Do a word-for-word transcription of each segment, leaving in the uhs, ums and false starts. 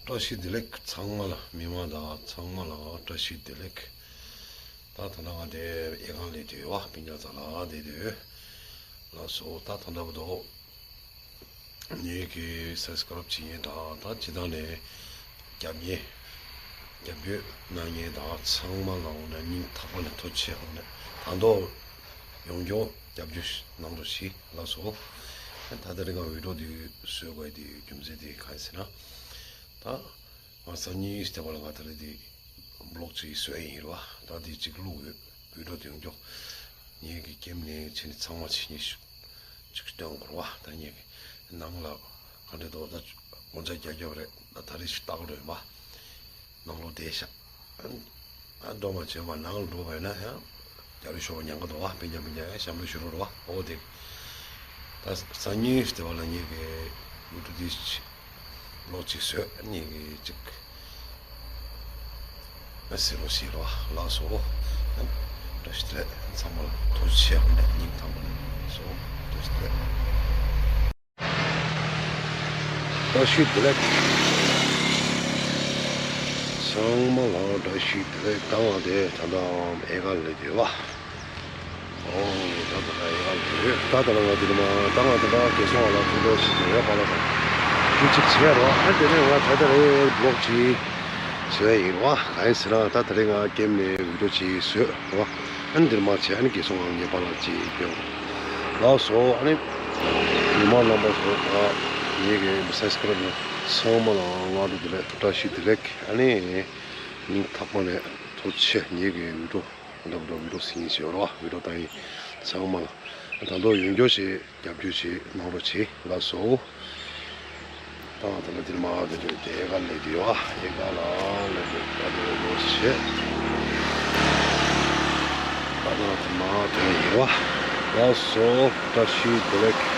བཀྲ་ཤིས་བདེ་ལེགས། ཚང་མ་ལ། མི་མང་དང་ཚང་མ་ལ་བཀྲ་ཤིས་བདེ་ལེགས། ད་ད་ལྟ་ང་དེ་ཨེ་ཁང་ལས་དུས་བ་སྤུན་ཀྱག་ཚང་ལ་བསྡད་དུས། ལགས་སོ། ད་ད་ལྟ་བར་དུ་ངེད་ཀྱི་སབ་སི་ཀ་རབ་བྱེད་མཁན་དང་ད་སྤྱི་བཏང་ནས་རྒྱབ་མཁན། རྒྱབ་སྐྱོར་གནང་མཁན་དང་ཚང་མ་ལ་འོ་ན་སྙིང་ཐག་པ་ནས་ཐུགས་རྗེ་ཆེ། འོ་ན་ད་དུང་ཡོང་རྒྱུ་རྒྱབ་སྐྱོར་གནང་རོགས་ཞེས་ལགས་སོ། ད་ད་རེས་ང་བི་ཌི་ཡོ་འདི་བཟོ་དགོས་དེ་རྒྱུ་མཚན་དེ་གང་ཡིན་ཟེར་ན། ད་ང་སང་ཉིན་སྟེ་བ་ལ་ང་ད་རེས་དེ་བི་ལོག་ཅིག་བཟོས་ཡིན་རེད་བ། ད་དེ་གཅིག་བླུག་ཡོད། བི་ཌི་ཡོ་དེ་ཡོང་རྒྱུ་ངེད་ཀྱི་ཀེམ་ནས་ཕྱིན་ནས་ཚང་མ་ཕྱིན་ནས་ཅིག་སྟོན་དགོས་རེད་བ། ད་ངེད་ཀྱི་ནང་ལ་ག་འདྲ་འདུག་ད་ངོ་ཚ་རྒྱག་རྒྱབ་རེད། ད་ད་རེས་ཞིག་ལྟ་གི་འགྲོ་ཡིན་པ། ནང་ལོགས་བསྡད་ཤག་ཨ་འགྲོ་མ་བྱས་པ་ནང་ལ་འགྲོ་བས་ན་ཡང་རྒྱ་རི་ཤོར་བ་ཉང་ག་འདུག་བ། སྤུན་ཀྱག་སྤུན་ཀྱག་ཡང་ཞབས་འདྲ་ཞུ་རོགས་རེད་བ། ཨོ་དེ། ད་སང་ཉིན་སྟེ་བ་ལ་ངེད་ཀྱི་བི་ཌི་ཡོ་དེ་བི་ལོག་ཅིག་བཟོས། ངེད་ཀྱི་ཅིག་ཨ་ཟེར་རོགས་ཞེས་རོགས་ལགས་སོ། བཀྲ་ཤིས་བདེ་ལེགས། ཚང་མ་ལ་ཐུགས་རྗེ་ཆེ། ཨ་ནི་སྙིང་ཐག་པ་ནས་སོ། བཀྲ་ཤིས་བདེ་ལེགས། བཀྲ་ཤིས་བདེ་ལེགས། ཚང་མ་ལ་བཀྲ་ཤིས་བདེ་ལེགས། ད་ང་དེ་ད་ལྟ་ཨེ་ཁང་ལས་དུས་བ། ཨོ་ད་ད་ལྟ་ཨེ་ཁང་ལས་དུས། ད་ད་ལྟ་ང་དེ་ནི་མ་ད་ང་ད་ལྟ་རྒན་གསུང་བ་ལ་ཐུགས་རྗེ་ཆེ་ཡོད་པ་ལ་ད་དེ་གཅིག་བྱས་རོགས། ཨ་དེ་ནས་ང་ད་ལྟ་རེད་བི་ལོག་ཅིག་བཟོས་ཡིན་རོགས། གང་ཡིན་ཟེར་ན་ད་ད་རེས་ང་ཀེམ་ནས་བི་ཌི་ཡོ་ཅིག་བཟོས་རོགས། ཨ་ནི་འདིར་མ་བྱས། ཨ་ནི་རྒན་གསུང་བ་ངའི་པཱ་ལགས་ཅིག་ཡོང་། ལགས་སོ། ཨ་ནི་མི་མང་རྣམ་པ་ཚོ་དང་ངེད་ཀྱི་སབ་སི་ཀ་རབ་ཚང་མ་ལ་སྔ་དྲོ་བདེ་ལེགས། བཀྲ་ཤིས་བདེ་ལེགས། ཨ་ནི་སྙིང་ཐག་པ་ནས་ཐུགས་རྗེ་ཆེ། ངེད་ཀྱི་བི་ཌི་ཡོ་ལབ་དུས་བི་ཌི་ཡོ་ཟིན་ཡིན་ཟེར་བ་རོགས། བི་ཌི་ཡོ་ལྟ་ཡིན་ཚང་མ་ལ་ད་དུང་ཡོང་རྒྱུ་ཞིག་རྒྱབ་སྐྱོར་ཞིག་གནང་རོགས་བྱེད་ལགས་སོ། ད་ང་ད་ལྟ་འདིར་མ་བསྡད་དུས་དེ་ཨེ་ཁང་ལས་དུས་བ། ཨེ་ཁང་ལ་ལས་དུས་ད་དུང་ལོ་ཆེ། ད་ང་འདིར་མ་བསྡད་ཡོད་བ། ལགས་སོ། བཀྲ་ཤིས་བདེ་ལེགས།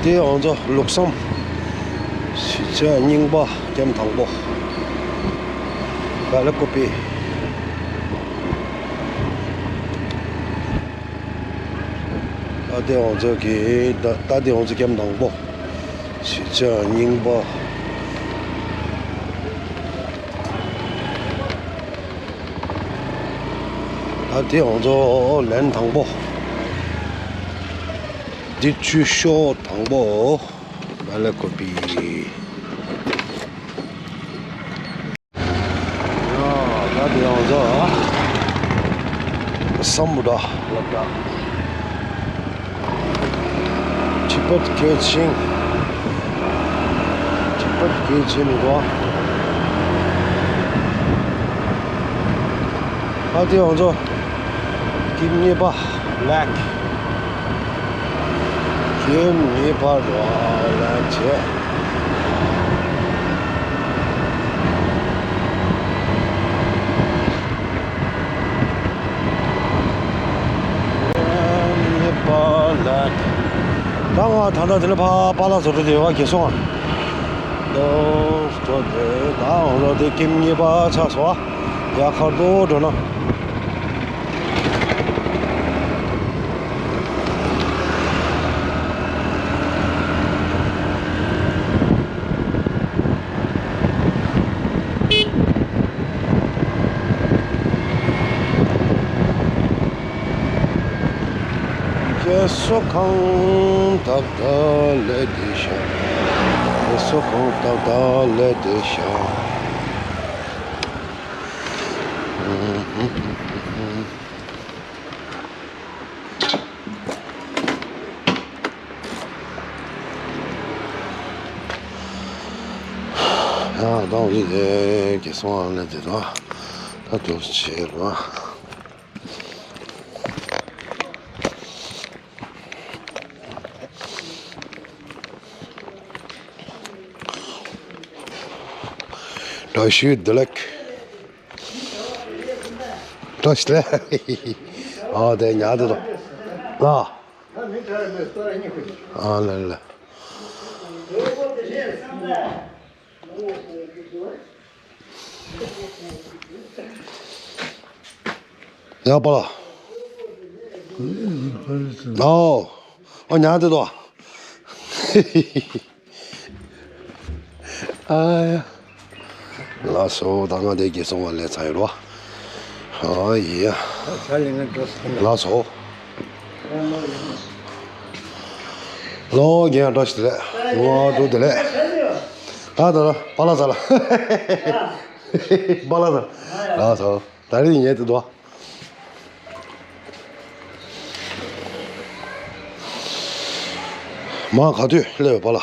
དེ་ང་ཚོ་ལུགས་བསམ་གཞིས་ཆགས་རྙིང་པ་ཀེམ་དང་པོ། བལ་ཀོ་པི། ད་དེ་ང་ཚོ་གི་ད་ད་དེ་ང་ཚོ་ཀེམ་དང་པོ། གཞིས་ཆགས་རྙིང་པ། ད་དེ་ང་ཚོ་ལན་དང་པོ། འདི་ཆུ་ཤོག་དང་པོ། བལ་ཀོ་པི། ཡ། ད་དེ་ང་ཚོ་སམ་བྷོ་ཊ་ལབ་ད། ཊི་བེཊ་སྐད་ཆེན། ཊི་བེཊ་སྐད་ཆེན་ནི་གོ། ད་དེ་ང་ཚོ་ཀེམ་གཉིས་པ་ལེག། ཀེམ་གཉིས་པ་ར་ལེག་བྱས། ཀེམ་གཉིས་པ་ལེག། ད་ང་ད་ལྟ་དེ་ལ་ཕ་པཱ་ལགས་བཟོ་འདྲ་དེ་བ་གེ་སོང་ཨ། ད་ང་ཚོ་དེ་ཀེམ་གཉིས་པ་ཆགས་སོང་ཨ། ཡ་ཁར་དོ་འགྲོ་ན། རྒས་གསོ་ཁང་ཏག་ཏག་ལས་བསྡད་ཤག་རྒས་གསོ་ཁང་ཏག་ཏག་ལས་བསྡད་ཤག་ཡང་དང་བའི་རྒྱལ་སྲུང་ལས་དེ་དང་ད་དུ་བྱེད་རོགས། བཀྲ་ཤིས་བདེ་ལེགས། བཀྲ་ཤིས་བདེ་ལེགས། ཨ་དེ་ཉལ་དེ་དང་། ཨ། ཨ་ལེ་ལེ། ཡ་པ་ལགས། ཨོ། ཨོ་ཉལ་དེ་དང་། ཨ་ཡ། ལགས་སོ། ད་ང་དེ་གི་སོང་བ་ལས་ཚར་ཡོད་རོ། ཨ་ཡ། ལགས་སོ། ལོ་རྒན་བཀྲ་ཤིས་བདེ་ལེགས། ངོ་བ་དྲུག་བདེ་ལེགས། ད་ད་ད་པཱ་ལགས་ཚར་ལ། པཱ་ལགས་ཚར། ལགས་སོ། ད་རེས་ཉལ་དེ་དང་། མ་ག་དུས་སླེབས་པ་ལ།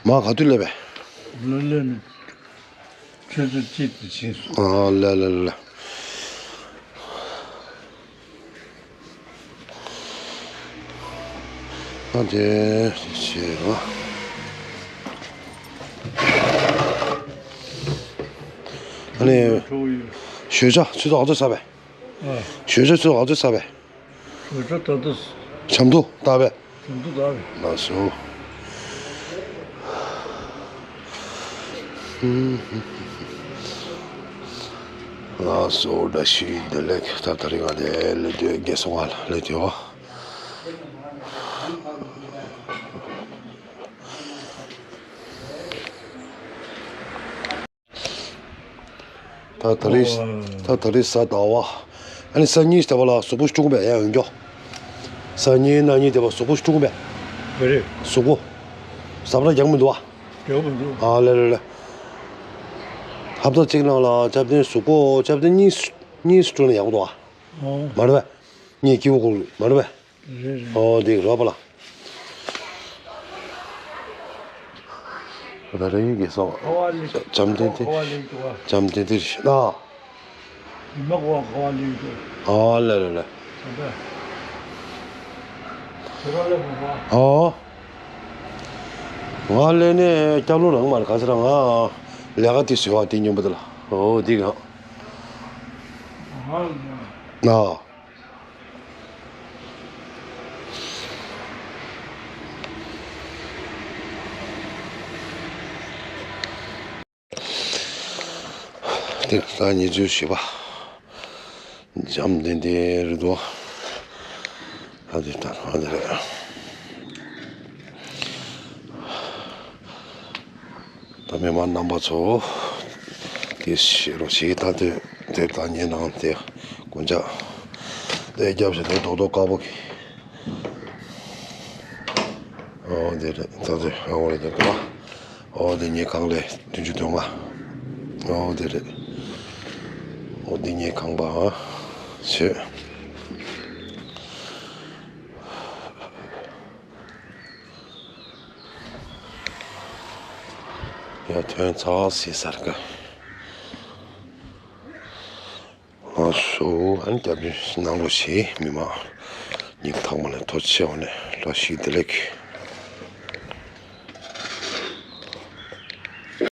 མ་ག་དུས་སླེབས་པས། ལོ་ལོན། ཆུ་ཚོད་གཅིག་དེ་ཕྱིན་སོང་། ཨ་ལ་ལ་ལ། ཨ་དེ་བྱས་རོ། ཨ་ནི་ཞོད་ཇ་ཆུ་ཚོད་ག་ཚོད་ཚར་བས། ཞོད་ཇ་ཆུ་ཚོད་ག་ཚོད་ཚར་བས། ཞོད་ཇ་ད་ལྟ་བྱམས་མདོ་ལྟ་བས། བྱམས་མདོ་ལྟ་བས། ལགས་སོ། ལགས་སོ། བཀྲ་ཤིས་བདེ་ལེགས། ད་ད་རིང་ང་དེ་ལས་དེ་རྒས་སོང་ང་ལས་དེ་བ། ད་ད་རེས། ད་ད་རེས་གཟའ་ཟླ་བ། ཨ་ནི་གཟའ་ཉི་ཤུ་ད་བ་ལ་གཟུགས་པོ་སྐྱུག་པས་ཡང་ཡོང་འགྱོ། གཟའ་ཉི་གནངས་ཉི་དེ་བ་གཟུགས་པོ་སྐྱུག་པས། ག་རེ། གཟུགས་པོ། ཟ་བར་རྒྱག་མི་འདུག་བ། རྒྱག་མི་འདུག་ཨ་ལེ་ལེ་ལེ། ཧབ་ཏ་གཅིག་ནང་ལ་ཆབ་ཏན་གཟུགས་པོ་ཆབ་ཏན་གཉིས་གཉིས་སུ་བཀྲུས་ན་ཡག་པོ་འདུག་བ། ཨོ། མ་རེད་པས། གཉིས་སྐྱིད་པོ་གོ་མ་རེད་པས། རེད་རེད། ཨོ་འདི་རོ་པ་ལ། ད་རེས་ཀྱི་སོང་། ཁ་བ་ལེགས། བྱམས་ལྡན་དེ། ཁ་བ་ལེགས་འདུག་ཨ། བྱམས་ལྡན་དེ་རེད་ཤག་ཨ། ཉི་མ་གོ་བ་ཁ་བ་ལེགས་འདུག་ཨ་ལེ་ལེ་ལེ། བྱམས་པས། ཁྱེད་རང་སླེབས་མ་སོང་ཨ། ཨོ། ང་སླེབས་ནས་སྐྱབས་ལུང་རང་མ་རེད། ག་ཚོད་རང་ང་ལས་ཀ་དེ་བཟོས་པ་དེ་སྙོམས་པོ་དེ་ལ། ཨོ་འདི་ག་ང་ལ་ཨ། ཏེ་ལྷ་ཉི་ཤུ་བཞི་པ། འཇམ་ལྡན་ལྡན་རེད་འདུག་ཨ་དེ་ད་ཨ་དེ་རེད། ད་མི་མང་རྣམ་པ་ཚོ། དེ་ཤེས་རོགས་ཞེས་ད་དེ་དེབ་དང་ཉན་ནང་དེ་སྐུ་ཅག་དེ་རྒྱབ་ཤིག་དེ་རྡོག་རྡོག་དཀར་པོ་གི། ཨོ་དེ་རེད། ད་དེ་ཨོ་རེད་དེ་དོ། ཨོ་དེ་ཉིས་གང་ལས་བདུན་ཅུ་དོན་ལྔ། ཨོ་དེ་རེད། ཨོ་དེ་ཉིས་གང་པ་ཨ་ཤེས། ཡ་ཐོན་ཚར་སྲིད་ཟེར་གི། ང་ཚོ་ཨ་ནི་སྐྱབས་བཅོལ་གནང་རོགས་ཞེས་མི་མང་ཉིན་ཐག་མ་ལ་ཐོ་ཆེ་བ་ནས་ལོ་ཞིག་བདེ་ལེགས།